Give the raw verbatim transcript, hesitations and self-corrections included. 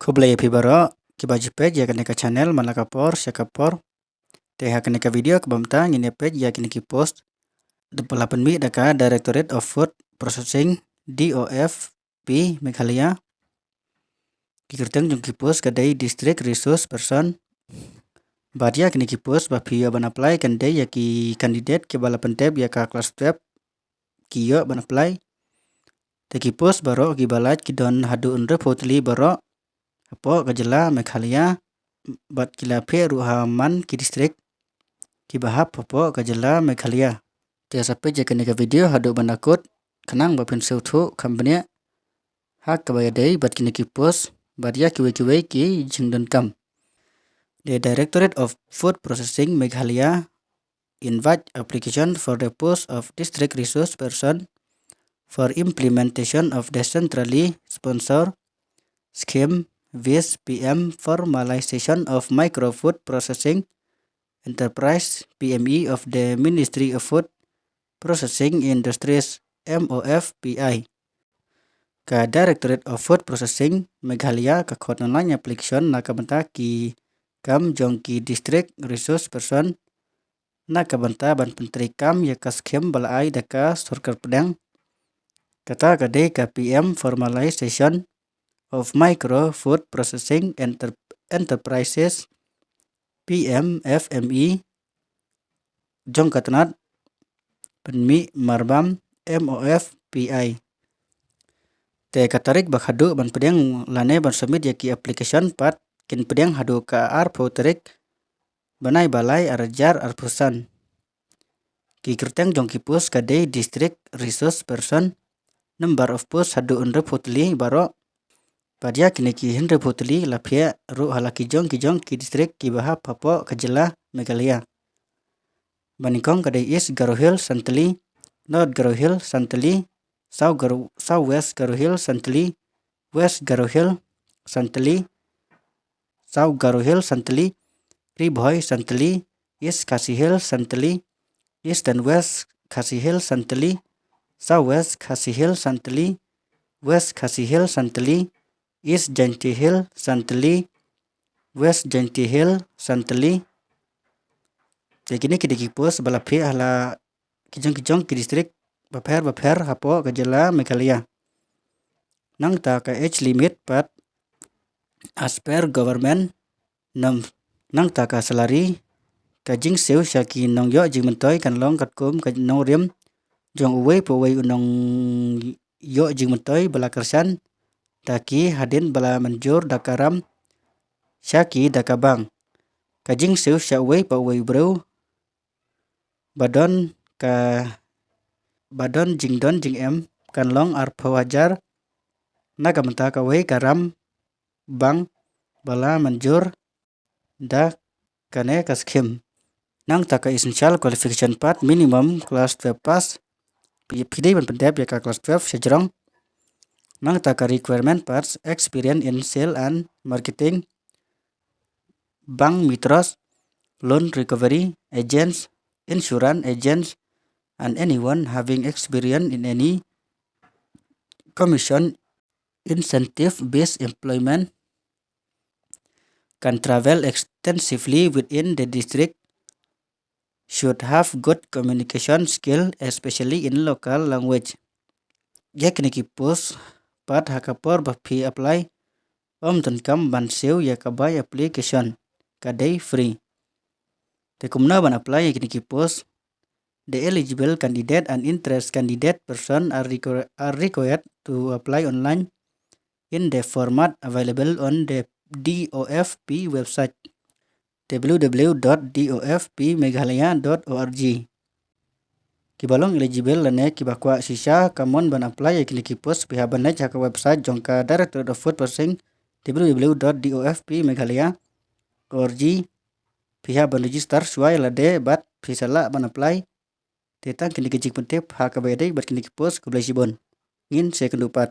Khublei ïa phi baroh kiba ju peit ïa kane ka channel man la ka por sha ka por. Te ha kane ka video kaba mynta ngin ïa peit ïa kine ki post da ba la pynmih da ka Directorate of Food Processing, D O F P, Meghalaya. Ki kyrteng jong ki post ka dei District Resource Person. Bad ïa kine ki post ba phi ïoh ban apply kan dei ïa ki candidate kiba la pyndep ïa ka class twelve, ki ïoh ban apply. Te ki post baroh kiba lait ki don haduh hynriewphew tylli baroh hapoh ka jylla Meghalaya, bad ki la phiah ruh ha man ki district kiba hap hapoh ka jylla Meghalaya. Te sa peit ïa kane ka video haduh ban da kut khnang ba phin sngewthuh kham bniah ha kaba ïadei bad kine ki post bad ïa kiwei kiwei ki jingdonkam. The Directorate of Food Processing Meghalaya invite application for the post of District Resource Person for implementation of the centrally sponsored scheme with P M Formalization of Micro Food Processing Enterprise, P M E, of the Ministry of Food Processing Industries, M O F P I. Ka Directorate of Food Processing Meghalaya ka khot online application na ka bynta ki kam jong ki District Resource Person na ka bynta ban pyntreikam ïa ka skhim ba la ai da ka sorkar pdeng. Kata ka dei ka P M Formalization of Micro Food Processing Enter- Enterprises, P M F M E, jong ka tnat pynmih marbam, M O F P I. Te ka tarik ba khadduh ban pdiang lane ban submit ïa ki application pat kin pdiang haduh ka arphew tarik bnai ba lai arhajar arphew san. Ki kyrteng jong ki post ka dei District Resource Person. Number of post haduh hynriewphew tylli baroh. Bad ïa kine ki hynriewphew tylli la phiah ruh ha la ki jong ki jong ki district kiba hap hapoh ka jylla Meghalaya. Ba nyngkong ka dei East Garo Hills san tylli, North Garo Hills san tylli, South Garo, South West Garo Hills san tylli, West Garo Hills san tylli, South Garo Hills san tylli, Ri Bhoi san tylli, East Khasi Hills san tylli, East and West Khasi Hills san tylli, South West Khasi Hills san tylli, West Khasi Hills san tylli, East Jaintia Hills san tylli, West Jaintia Hills san tylli. Te kine ki dei ki post ba la phiah ha la ki jong ki jong ki district bapher bapher hapoh ka jylla Meghalaya. Nangta ka age limit pat as per government norm. Nangta ka salary, ka jingsiew sha ki nongïoh jingmyntoi kan long katkum ka nongrim jong uwei pa uwei u nongïoh jingmyntoi ba la kyrshan da ki hadien ba la mynjur da ka ram sha ki da ka bank. Ka jingsiew sha uwei pa uwei u briew ba don ka, ba don jingdon jingem kan long arphew hajar na ka bynta kawei ka ram bank ba la mynjur da kane ka skhim. Nangta ka essential qualification pat minimum class twelve pass. Phi, phi dei ban pyndep ïa ka class twelve shajrong. Nangta ka requirement pat experience in sale and marketing, bank micros, loan recovery agents, insurance agents, and anyone having experience in any commission incentive based employment, can travel extensively within the district, should have good communication skill, especially in local language. Ïa kine ki post pat ha ka por ba phi apply ym donkam ban siew ïa ka bai application, ka dei free. Te kumno ban apply ïa kine ki post? The eligible candidate and interest candidate person are, requ- are required to apply online in the format available on the D O F P website, W W W dot D O F P Meghalaya dot org. Kiba long eligible lane kiba kwah shisha ka mon ban apply ïa kine ki post, phi hap ban leit ha ka website jong ka Directorate of Food Processing, W W W dot D O F P Meghalaya dot org. Phi hap ban register shuwa ïa lade bad phi sa lah ban apply. Te tang kine ki jingpyntip ha kaba ïadei bad kine ki post, khublei shibun. Ngin sa ïakynduh pat.